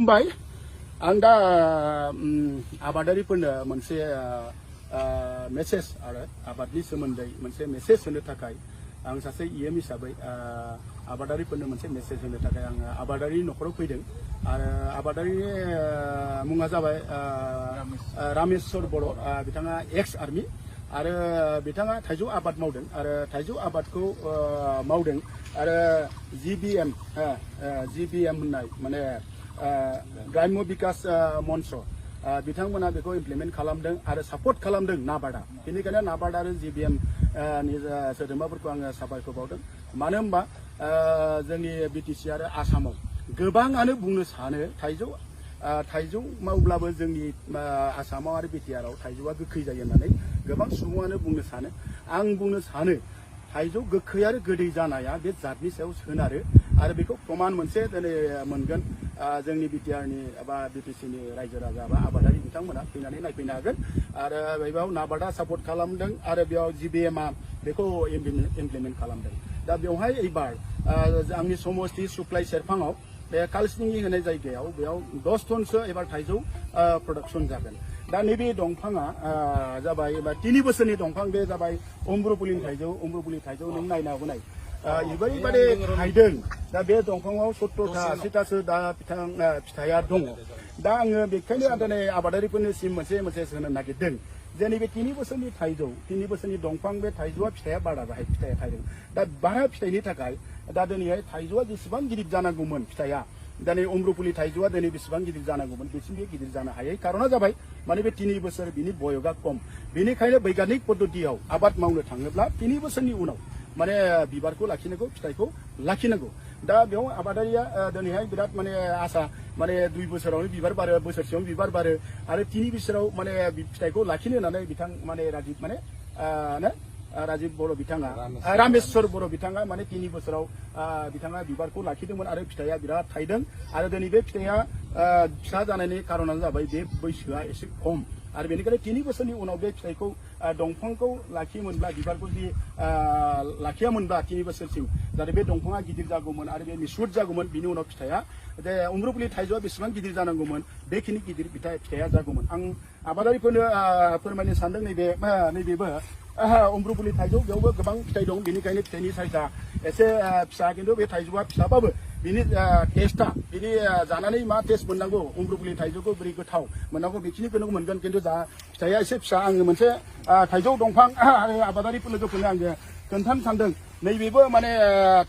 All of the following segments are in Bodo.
बाय आं दा आबादारिफोरनो मोनसे मेसेज आरो आबादनि सोमोन्दै मोनसे मेसेज होनो थाखाय आं सासे इएम हिसाबै आबादारिफोरनो मोनसे मेसेज होनो थाखाय आं आबादारि नखराव फैदों आरो आबादारिनि मुङा जाबाय रामेश्वर बर' बिथाङा एक्स आर्मी आरो बिथाङा थाइजौ आबाद मावदों आरो थाइजौ आबादखौ मावदों आरो जिबिएम होननाय माने ग्राम्य बिकास मन्च बिथांमोना बेखौ इमप्लिमेन्ट खालामदों आरो सापर्ट खालामदों नाबार्डा बेनिखायनो नाबार्ड आरो जिबिएम नि सोद्रोमाफोरखौ आङो साबायखर बावदों मानो होनबा जोंनि बिटिसि आरो आसामाव गोबाङानो बुंनो सानो थाइजौ मावब्लाबो जोंनि आसामाव आरो बिटिआरआव थाइजौआ गोखै जायो होननानै गोबां सुबुङानो बुंनो सानो आं बुंनो सानो थाइजौ गोखै आरो गोदै जानाया बे जातनि सायाव सोनारो आरो बेखौ प्रमान मोनसे दिनै मोनगोन जोंनि बिटिआरनि एबा बिटिसिनि रायजो राजा बा आबादारि बिथांमोना फैनानै नायफैनो हागोन आरो बेयाव नाबार्डा सापर्ट खालामदों आरो बेयाव जिबिएमआ बेखौ इमप्लिमेन्ट खालामदों दा बेवहाय एबार आंनि समस्ति सुक्लाय सेरफाङाव बे कालसिनि होनाय जायगायाव बेयाव 10 टनसो एबार थाइजौ प्रडाक्शन जागोन दा नैबे दंफाङा जाबाय एबा 3 बोसोरनि दंफां बे जाबाय अम्ब्रुपुलि थाइजौ नों नायना होनाय ओरैबायदि थायदों दा बे दंफाङाव 70टा 80टासो दा फिथाइया दङ दा आङो बेखायनो दिनै आबादारिफोरनिसिम मोनसे होनो नागिरदों जे नैबे 3 बोसोरनि थाइजौ 3 बोसोरनि दंफां बे थाइजौआ फिथाइया बारा जाहाय फिथाइया थायदों दा बारा फिथाइनि थाखाय दा दिनैहाय थाइजौआ जेसेबां गिदिर जानांगौमोन फिथाइया दा नै अम्ब्रुपुलि थाइजौआ दिनै बेसेबां गिदिर जानांगौमोन बेसिम बे गिदिर जानो हायै कारना जाबाय माने बे 3 बोसोर बिनि बयगा खम बेनिखायनो बैज्ञानिक पद्धतियाव आबाद मावनो थाङोब्ला 3 बोसोरनि उनाव माने बिबारखौ लाखिनांगौ फिथाइखौ लाखिनांगौ दा बेयाव आबादारिया दिनैहाय बिराद माने आसा माने 2 बोसोरावनो बिबार बारो बोसोरसेयावनो बिबार बारो आरो 3 बोसोराव माने फिथाइखौ लाखिनो होननानै बिथां माने राजीब बर' बिथाङा रामेश्वर बर' बिथाङा माने 3 बोसोराव बिथाङा बिबारखौ लाखिदोंमोन आरो फिथाइया बिराद थायदों आरो दिनै बे फिथाइया फिसा जानायनि कारनानो जाबाय बे बैसोआ एसे खम आरो बेनिखायनो 3 बोसोरनि उनाव बे फिथाइखौ दंफांखौ लाखियोमोनब्ला बिबारखौ जुदि लाखियामोनब्ला 3 बोसोरसिम जाहाथे बे दंफाङा गिदिर जागौमोन आरो बे मिसुद जागौमोन बिनि उनाव फिथाइया जे अम्ब्रुपुलि थाइजौआ बेसेबां गिदिर जानांगौमोन बेखिनि गिदिर फिथाइया जागौमोन आं आबादारिफोरनो फोरमायनो सानदों नैबेबो अम्ब्रुपुलि थाइजौ बेयावबो गोबां फिथाइ दं बेनिखायनो फिथाइनि साइजआ एसे फिसा खिन्थु बे थाइजौआ फिसाबाबो बिनि टेस्टआ बिनि जानानै मा टेस्ट मोननांगौ अम्ब्रुपुलि थाइजौखौ बोरै गोथाव मोननांगौ बेखिनिखौनो मोनगोन खिन्थु जा फिथाइया एसे फिसा आङो मोनसे थाइजौ दंफां आरो आबादारि लोगोफोरनो आङो खोन्थानो सानदों नैबेबो माने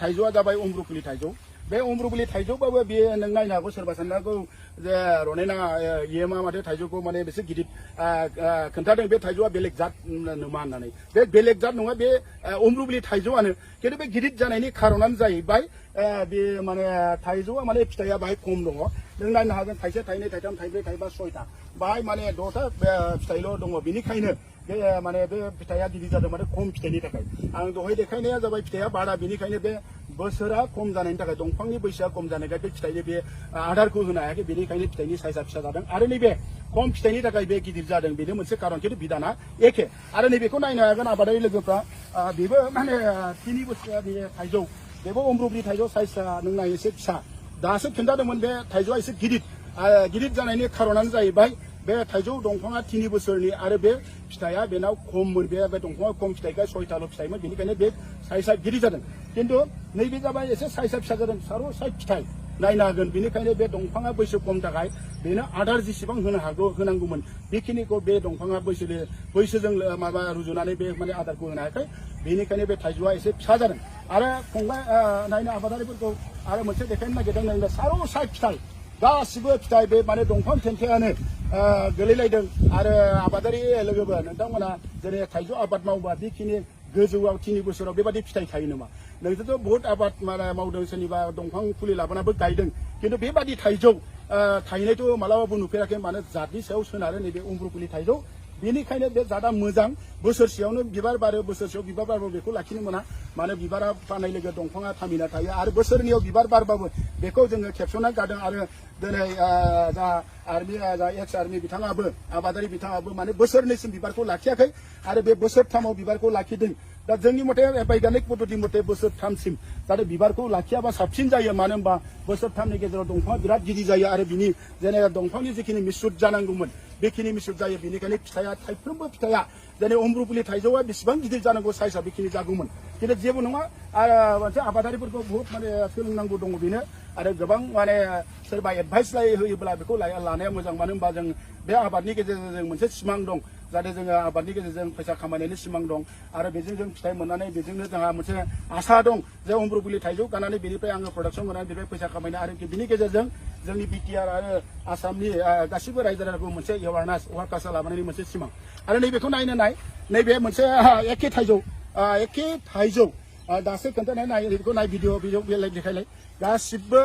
थाइजौआ जाबाय अम्ब्रुपुलि थाइजौ बे अम्ब्रुपुलि थाइजौबाबो बे नों नायनो हागौ सोरबा साननो हागौ जे रनेना इएमआ माथो थाइजौखौ माने बेसे गिदिर खोन्थादों बे थाइजौआ बेलेग जात नङा होननानै बे बेलेग जात नङा बे अम्ब्रुपुलि थाइजौआनो खिन्थु बे गिदिर जानायनि खारनानो जाहैबाय बे माने थाइजौआ माने फिथाइया बाहाय खम दङ नों नायनो हागोन थाइसे थाइनै थाइथाम थाइब्रै थाइबा 6टा बाहाय माने 10टा फिथाइल' दङ बेनिखायनो बे माने बे फिथाइया गिदिर जादों माने खम फिथाइनि थाखाय आं दहाय देखायनाया जाबाय फिथाइया बारा बेनिखायनो बे बोसोरा खम जानायनि थाखाय दंफांनि बैसोआ खम जानायखाय बे फिथाइनि बे आदारखौ होनो हायाखै बेनिखायनो फिथाइनि साइजआ फिसा जादों आरो नैबे खम फिथाइनि थाखाय बे गिदिर जादों बेनो मोनसे कारन खिन्थु बिधाना एखे आरो नैबेखौ नायनो हागोन आबादारि लोगोफ्रा बेबो माने 3 बोसोरनि थाइजौ बेबो अम्ब्रुपुलि थाइजौ साइजआ नों नाय एसे फिसा दासो खिन्थादोंमोन बे थाइजौआ एसे गिदिर जानायनि कारनानो जाहैबाय बे थाइजौ दंफाङा 3 बोसोरनि आरो बे फिथाइया बेनाव खममोन बे दंफाङा खम फिथाइखाय 6टाल' फिथाइमोन बेनिखायनो बे साइजआ गिदिर जादों खिन्थु नैबे जाबाय एसे साइजआ फिसा जादों सार' साइज फिथाइ नायनो हागोन बेनिखायनो बे दंफाङा बैसो खम थाखाय बेनो आदार जेसेबां होनांगौमोन बेखिनिखौ बे दंफाङा बैसोजों माबा रुजुनानै बे माने आदारखौ होनो हायाखै बेनिखायनो बे थाइजौआ एसे फिसा जादों आरो फंबाय नायनो आबादारिफोरखौ आरो मोनसे देखायनो नागिरदों नायनो सार' साइज फिथाइ गासिबो फिथाइ बे माने दंफां थेन्थायानो गोलैलायदों आरो आबादारि लोगोबो नोंथांमोना जेरै थाइजौ आबाद मावबा बेखिनि गोजौआव 3 बोसोराव बेबादि फिथाइ थायो नामा नोंसोरथ' बहुत आबाद मावदों सोरनिबा दंफां फुलि लाबोनाबो गायदों खिन्थु बेबादि थाइजौ थायनायथ' मालाबाबो नुफेराखै मानो जातनि सायाव सोनारो नैबे अम्ब्रुपुलि थाइजौ बेनिखायनो बे जातआ मोजां बोसोरसेयावनो बिबार बारो बोसोरसेयाव बिबार बारबो बेखौ लाखिनो मोना मानो बिबारा बारनाय लोगो दंफाङा थामिना थायो आरो बोसोरनैयाव बिबार बारबाबो बेखौ जोङो खेबस'ना गारदों आरो दिनै जा आर्मी जा एक्स आर्मी बिथाङाबो आबादारि बिथाङाबो माने बोसोरनैसिम बिबारखौ लाखियाखै आरो बे बोसोरथामाव बिबारखौ लाखिदों दा जोंनि मथे बैग्यानिक पद्धति मथे बोसोरथामसिम जाहाथे बिबारखौ लाखियाबा साबसिन जायो मानो होनबा बोसोरथामनि गेजेराव दंफाङा बिराद गिदिर जायो आरो बिनि जेनेबा दंफांनि जिखिनि मिसुद जानांगौमोन बेखिनि मिसुद जायो बेनिखायनो फिथाइया थाइफ्रोमबो फिथाइया जेने अम्रुपुलि थाइजौआ बेसेबां गिदिर जानांगौ साइजआ बेखिनि जागौमोन किन्तु जेबो नङा मोनसे आबादारिफोरखौ बहुत माने सोलोंनांगौ दङ बेनो आरो गोबां माने सोरबा एडभाइस होयोब्ला बेखौ लानाया मोजां मानो होनबा जों बे आबादनि गेजेरजों जों मोनसे सिमां दं जाहाथे जोङो आबादनि गेजेरजों फैसा खामायनायनि सिमां दं आरो बेजों जों फिथाइ मोननानै बेजोंनो जोंहा मोनसे आसा दं जे अम्रुपुलि थाइजौ गायनानै बेनिफ्राय आङो प्रडाक्सन मोननानै बेनिफ्राय फैसा खामायनो आरो बिनि गेजेरजों जोंनि बिटिआर आरो आसामनि गासिबो रायजो राजाखौ मोनसे एवारनेस वार्कार्स लाबोनायनि मोनसे सिमां आरो नैबेखौ नाय नैबे मोनसे एखे थाइजौ दासो खोन्थानाय नाय बेखौ नाय भिडिअ बेलेग देखायलाय गासिबो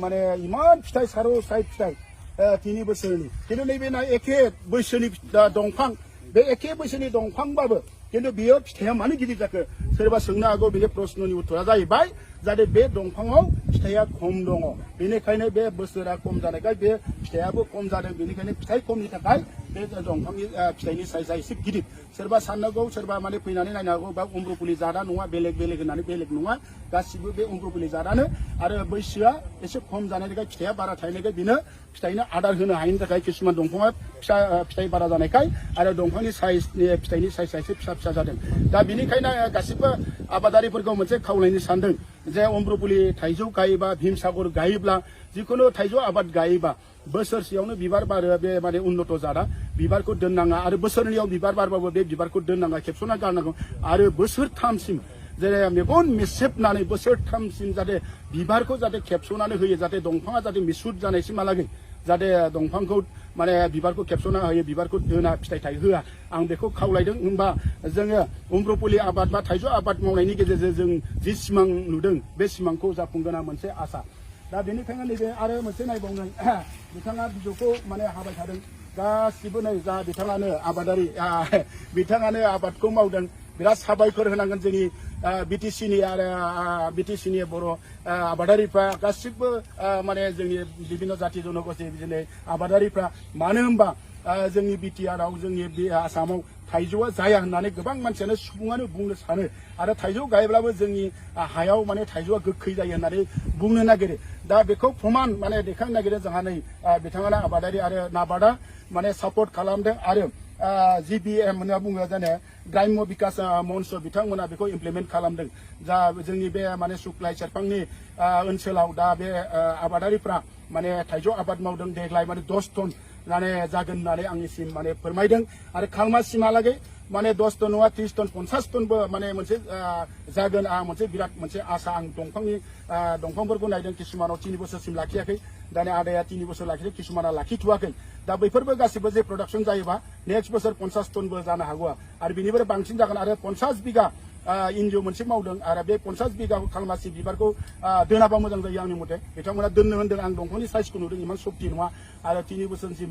माने इमान फिथाइ सारो साइड फिथाइ 3 बोसोरनि किन्तु नैबे ना एखे बैसोनि दंफां बे एखे बैसोनि दंफांबाबो किन्तु बेयो फिथाइया मानो गिदिर जाखो सोरबा सोंनो हागौ बे प्रश्ननि उत्तरा जाहैबाय जाहाथे बे दंफाङाव फिथाइया खम दङ बेनिखायनो बे बोसोरा खम जानायखाय बे फिथाइयाबो खम जादों बेनिखायनो फिथाइ खमनि थाखाय बे दंफांनि फिथाइनि साइजआ एसे गिदिर सोरबा साननांगौ सोरबा माने फैनानै नायनो हागौ बा अम्रुपुलि जादा नङा बेलेग होननानै बेलेग नङा गासिबो बे अम्रुपुलि जादानो आरो बैसोआ एसे खम जानायखाय फिथाइया बारा थायनायखाय बेनो फिथाइनो आदार होनो हायिनि थाखाय किसुमान दंफाङा फिथाइ बारा जानायखाय आरो दंफांनि फिथाइनि साइजआ एसे फिसा जादों दा बेनिखायनो गासिबो आबादारिफोरखौ मोनसे खावलायनो सानदों जे अम्रुपुलि थाइजौ गायोबा भीमसागर गायोब्ला जिखुनु थाइजौ आबाद गायोबा बोसोरसेयावनो बिबार बारो बे माने उन्नत जादा बिबारखौ दोननाङा आरो बोसोरनैयाव बिबार बारबाबो बे बिबारखौ दोननाङा खेबस'ना गारनांगौ आरो बोसोरथामसिम जेरै मेगन मेसेबनानै बोसोरथामसिम जाहाथे बिबारखौ जाहाथे खेबस'नानै होयो जाहाथे दंफाङा जाहाथे मिसुद जानायसिमहालागै जाहाथे दंफांखौ माने बिबारखौ खेबस'ना होयो बिबारखौ दोना फिथाइ थायहोआ आं बेखौ खावलायदों होनबा जोङो अम्रुपुलि आबाद बा थाइजौ आबाद मावनायनि गेजेरजों जों जि सिमां नुदों बे सिमांखौ जाफुंगोना मोनसे आसा दा बेनिखायनो नैबे आरो मोनसे नायबावनाय बिथाङा बिजौखौ माने हाबाय थादों गासिबो नै जा बिथाङानो आबादारि बिथाङानो आबादखौ मावदों बिराद साबायखर होनांगोन जोंनि बिटिसिनि आरो बिटिसिनि बर' आबादारिफ्रा गासिबो माने जोंनि बिभिन्न जाति जनगोष्ठी बिदिनो आबादारिफ्रा मानो होनबा जोंनि बिटिआरआव जोंनि बे आसामाव थाइजौआ जाया होननानै गोबां मानसियानो सुबुङानो बुंनो सानो आरो थाइजौ गायब्लाबो जोंनि हायाव माने थाइजौआ गोखै जायो होननानै बुंनो नागिरो दा बेखौ प्रमान माने देखायनो नागिरो जोंहा नै बिथाङानो आबादारि आरो नाबार्डआ माने सापर्ट खालामदों आरो GBM होनना बुङो जाने ग्राम्य बिकास मन्च बिथांमोना बेखौ इमप्लिमेन्ट खालामदों जा जोंनि बे माने सुक्लाय सेरफांनि ओनसोलाव दा बे आबादारिफ्रा माने थाइजौ आबाद मावदों देग्लाय माने 10 टन माने जागोन होननानै आंनिसिम माने फोरमायदों आरो खालमासिमहालागै माने 10 टन नङा 30 टन 50 टनबो माने मोनसे जागोन मोनसे बिराद मोनसे आसा आं दंफांफोरखौ नायदों किसुमानाव 3 बोसोरसिम लाखियाखै दानि आदाया 3 बोसोर लाखिदों किसुमाना लाखिथ'वाखै दा बैफोरबो गासिबो जे प्रडाक्सन जायोबा नेक्स्ट बोसोर 50 टनबो जानो हागौ आरो बिनिफ्राय बांसिन जागोन आरो 50 बिगा एनजिअ मोनसे मावदों आरो बे 50 बिगा खालमासि बिबारखौ दोनाबा मोजां जायो आंनि मथे बिथांमोना दोननो होनदों आं दंफांनि साइजखौ नुदों इमान सक्ति नङा आरो 3 बोसोरसिम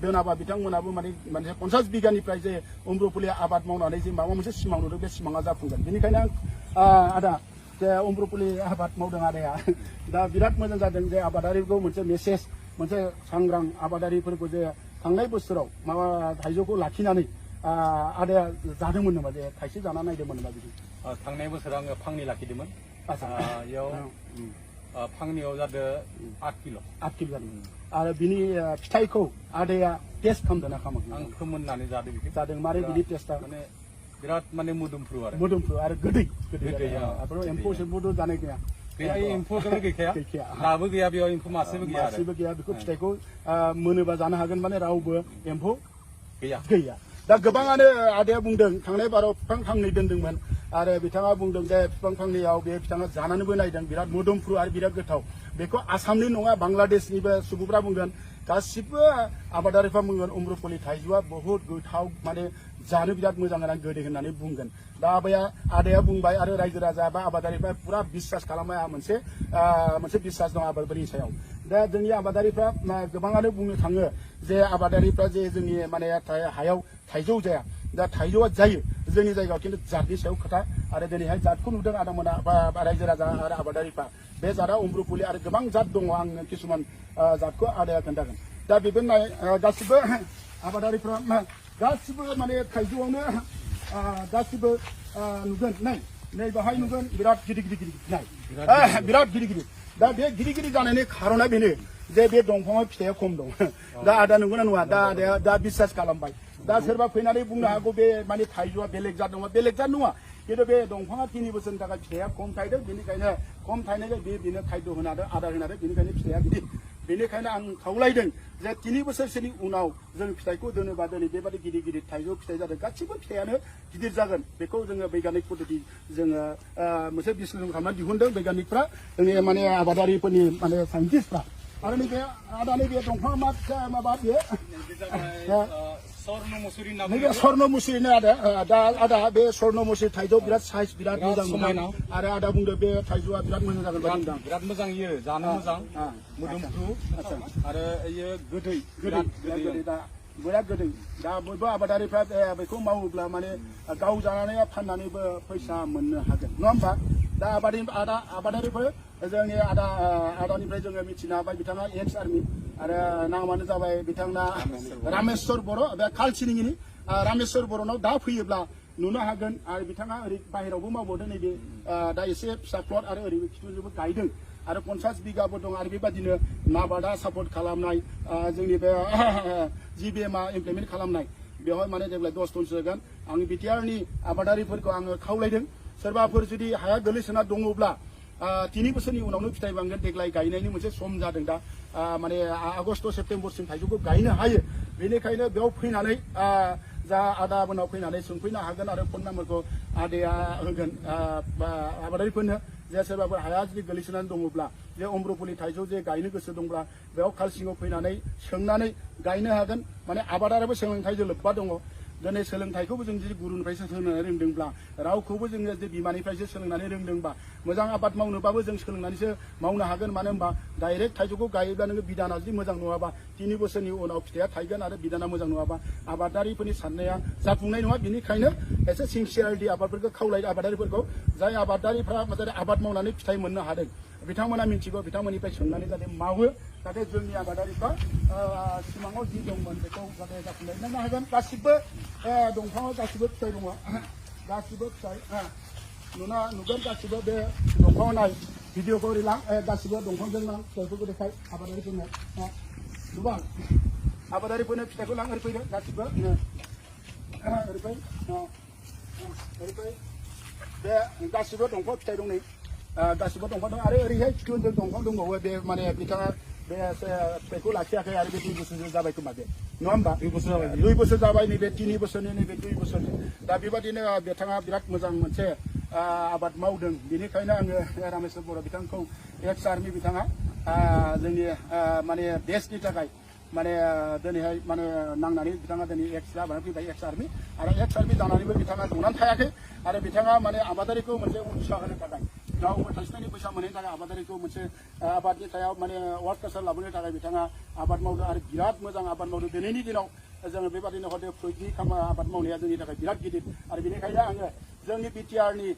दोनाबा बिथांमोनाबो माने 50 बिगानिफ्राय जे अम्रुपुलि आबाद मावनानै जे माबा मोनसे सिमां नुदों बे सिमाङा जाफुंगोन बेनिखायनो आं आदा जे अम्रुपुलि आबाद मावदों आदाया दा बिराद मोजां जादों जे आबादारिखौ मोनसे मेसेज मोनसे सांग्रां आबादारिफोरखौ जे थांनाय बोसोराव माबा थाइजौखौ लाखिनानै आदाया जादोंमोन नामा जे थाइसे जाना नायदोंमोन नामा बिदि थांनाय बोसोराव आङो फांनै लाखिदोंमोन इयाव फांनैयाव जादों 8 किल' जादों आरो बिनि फिथाइखौ आदाया टेस्ट खालामदों ना खालामाखै आं फोमोननानै जादों बेखौ जादों मारै बिनि टेस्टआ माने बिराद माने मोदोमफ्रु आरो गोदै आरो एम्फौ सेम्फौथ' जानाय गैया गैया एम्फौखौनो गैखाया नाबो गैया बेयाव एम्फौ मासेबो गैया बेखौ फिथाइखौ मोनोबा जानो हागोन माने रावबो एम्फौ गैया दा गोबाङानो आदाया बुंदों थांनाय बाराव बिफां फांनै दोनदोंमोन आरो बिथाङा बुंदों जे बिफां फांनैयाव बे बिथाङा जानानैबो नायदों बिराद मोदोमफ्रु आरो बिराद गोथाव बेखौ आसामनि नङा बांलादेशनिबो सुबुंफ्रा बुंगोन गासिबो आबादारिफ्रा बुंगोन अम्रुपुलि थाइजौआ बहुत गोथाव माने जानो बिराद मोजां गोनां गोदै होननानै बुंगोन दा आदाया बुंबाय आरो रायजो राजा बा आबादारिफ्रा पुरा बिश्वास खालामबाय मोनसे बिश्वास दं आबादारिनि सायाव दा जोंनि आबादारिफ्रा गोबाङानो बुंनो थाङो जे आबादारिफ्रा जे जोंनि माने हायाव थाइजौ जाया दा थाइजौआ जायो जोंनि जायगायाव खिन्थु जातनि सायाव खोथा आरो दिनैहाय जातखौ नुदों आदामोना बा रायजो राजा आरो आबादारिफ्रा बे जातआ अम्रुपुलि आरो गोबां जात दङ आं किसुमान जातखौ आदाया खोन्थागोन दा बेबो गासिबो आबादारिफ्रा गासिबो माने थाइजौआवनो गासिबो नुगोन नै बाहाय नुगोन बिराद गिदिर नाय बिराद गिदिर दा बे गिदिर जानायनि खारना बेनो जे बे दंफाङाव फिथाइया खम दं दा आदा नंगौना नङा दा बिसास खालामबाय दा सोरबा फैनानै बुंनो हागौ बे माने थाइजौआ बेलेग जात नङा खिन्थु बे दंफाङा 3 बोसोरनि थाखाय फिथाइया खम थायदों बेनिखायनो खम थायनायखाय बेनो खायद होनादों आदार होनादों बेनिखायनो फिथाइया गिदिर बेनिखायनो आं खावलायदों जे 3 बोसोरसोनि उनाव जों फिथाइखौ दोनोबा दिनै बेबादि गिदिर थाइजौ फिथाइ जादों गासिबो फिथाइयानो गिदिर जागोन बेखौ जोङो बैगानिक पद्धति जोङो मोनसे बिश्लेषण खालामनानै दिहुनदों बैगानिकफ्रा जोंनि माने आबादारिफोरनि माने साइन्टिस्टफ्रा आरो नैबे आदानि बे दंफाङा माबा बेयो नैबे स्वर्णमुसुरि आदा बे स्वर्णमुसुरि थाइजौ बिराद साइज बिराद मोजां समायना आरो आदा बुंदो बे थाइजौआ बिराद मोजां जागोन बायदि मोनदां बिराद मोजां इयो जानो मोजां मोदोमफ्रु आरो इयो गोदै दा बिराद गोदै दा बयबो आबादारिफ्रा बेखौ मावोब्ला माने गाव जानानै फाननानैबो फैसा मोननो हागोन नङा होमबा दा आबादारिफोर जोंनि आदानिफ्राय जोङो मिथिनो हाबाय बिथाङा एक्स आर्मि आरो नामानो जाबाय बिथांना रामेश्वर बर' बे कालचिनिनि रामेश्वर बर'नाव दा फैयोब्ला नुनो हागोन आरो बिथाङा ओरै बाहेरावबो मावबावदों नैबे दा एसे फिसा प्लट आरो ओरै खिथुजोंबो गायदों आरो 50 बिगाबो दं आरो बेबादिनो नाबार्डा सापर्ट खालामनाय जोंनि बे जिबिएमआ इमप्लिमेन्ट खालामनाय बेवहाय माने देग्लाय 10 टनसो जागोन आं बिटिआरनि आबादारिफोरखौ आङो खावलायदों सोरबाफोर जुदि हाया गोलैसोना दङब्ला 3 बोसोरनि उनावनो फिथाइ बांगोन देग्लाय गायनायनि मोनसे सम जादों दा माने आगस्ट सेप्तेम्बरसिम थाइजौखौ गायनो हायो बेनिखायनो बेयाव फैनानै जा आदामोनाव फैनानै सोंफैनो हागोन आरो फन नाम्बारखौ आदाया होगोन आबादारिफोरनो जे सोरबाफोर हाया जुदि गोलैसोनानै दङब्ला जे अम्रपलि थाइजौ जे गायनो गोसो दंब्ला बेयाव कालसिङाव फैनानै सोंनानै गायनो हागोन माने आबादारियाबो सोलोंथाइजों लोब्बा दङ दिनै सोलोंथाइखौबो जों जुदि गुरुनिफ्रायसो सोलोंनानै रोंदोंब्ला रावखौबो जोङो जे बिमानिफ्रायसो सोलोंनानै रोंदोंबा मोजां आबाद मावनोबाबो जों सोलोंनानैसो मावनो हागोन मानो होनबा डाइरेक्ट थाइजौखौ गायोब्ला नोङो बिदाना जुदि मोजां नङाबा 3 बोसोरनि उनाव फिथाइया थायगोन आरो बिदाना मोजां नङाबा आबादारिफोरनि साननाया जाफुंनाय नङा बेनिखायनो एसे सिनसियारिटि आबादफोरखौ खावलायो आबादारिफोरखौ जाय आबादारिफ्रा आबाद मावनानै फिथाइ मोननो हादों बिथांमोना मिथिगौ बिथांमोननिफ्राय सोंनानै जाहाथे मावो जाहाथे जोंनि आबादारिफ्रा सिमाङाव जि दंमोन बेखौ जाहाथे जाफुंनाय नायनो हागोन गासिबो दंफाङाव गासिबो फिथाइ दङ गासिबो फिथाइ नुगोन गासिबो बे दंफाङाव नाय भिडिअखौ ओरै लां गासिबो दंफांजों लां फिथाइफोरखौ देखाय आबादारिफोरनो गोबां आबादारिफोरनो फिथाइखौ लां ओरै फैदो गासिबो ओरै फै बे गासिबो दंफां फिथाइ दं नै गासिबो दंफां दं आरो ओरैहाय खिथुजों दंफां दंबावो बे माने बिथाङा बे फिथाइखौ लाखियाखै आरो बे 2 बोसोरसो जाबाय खोमा बे नङा होमबा 2 बोसोर जाबाय नैबे 3 बोसोरनि नैबे 2 बोसोरनि दा बेबादिनो बिथाङा बिराद मोजां मोनसे आबाद मावदों बेनिखायनो आङो रामेश्वर बर' बिथांखौ एक्स आर्मि बिथाङा जोंनि माने देशनि थाखाय माने दिनैहाय माने नांनानै बिथाङा दिनै एक्स जानानै फैबाय एक्स आर्मि आरो एक्स आर्मि जानानैबो बिथाङा जनानै थायाखै आरो बिथाङा माने आबादारिखौ मोनसे उत्साह होनो थाखाय गाव थाइसेनि फैसा मोननायनि थाखाय आबादारिखौ मोनसे आबादनि सायाव माने वार्क कालचार लाबोनो थाखाय बिथाङा आबाद मावदों आरो बिराद मोजां आबाद मावदों दिनैनि दिनाव जोङो बेबादिनो हरदो फ्रुइटनि आबाद मावनाया जोंनि थाखाय बिराद गिदिर आरो बेनिखायनो आङो जोंनि बिटिआरनि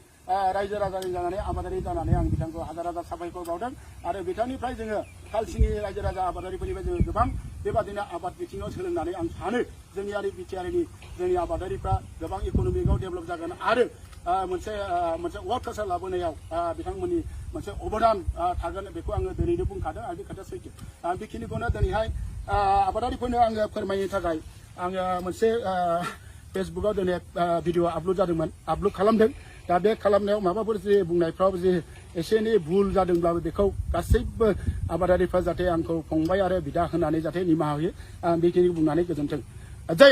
रायजो राजानि जानानै आबादारि जानानै आं बिथांखौ हाजार साबायखर बावदों आरो बिथांनिफ्राय जोङो कालसिंनि रायजो राजा आबादारिफोरनिफ्राय जोङो गोबां बेबादिनो आबाद बिथिङाव सोलोंनानै आं सानो जोंनि बिटिआरनि जोंनि आबादारिफ्रा गोबां इक'नमिकआव डेभेलप जागोन आरो मोनसे वार्क कालचार लाबोनायाव बिथांमोननि मोनसे अबदान थागोन बेखौ आङो दिनैनो बुंखादों आरो बे खोथाया सैथो बेखिनिखौनो दिनैहाय आबादारिफोरनो आङो फोरमायनो थाखाय आङो मोनसे फेसबुकाव दिनै भिडिअ आपल'ड जादोंमोन आपल'ड खालामदों दा बे खालामनायाव माबाफोर जे बुंनायफ्राव जे एसे एनै भुल जादोंब्लाबो बेखौ गासैबो आबादारिफ्रा जाहाथे आंखौ फंबाय आरो बिदा होनानै जाहाथे निमाहा होयो आं बेखिनिखौ बुंनानै गोजोन्थों जय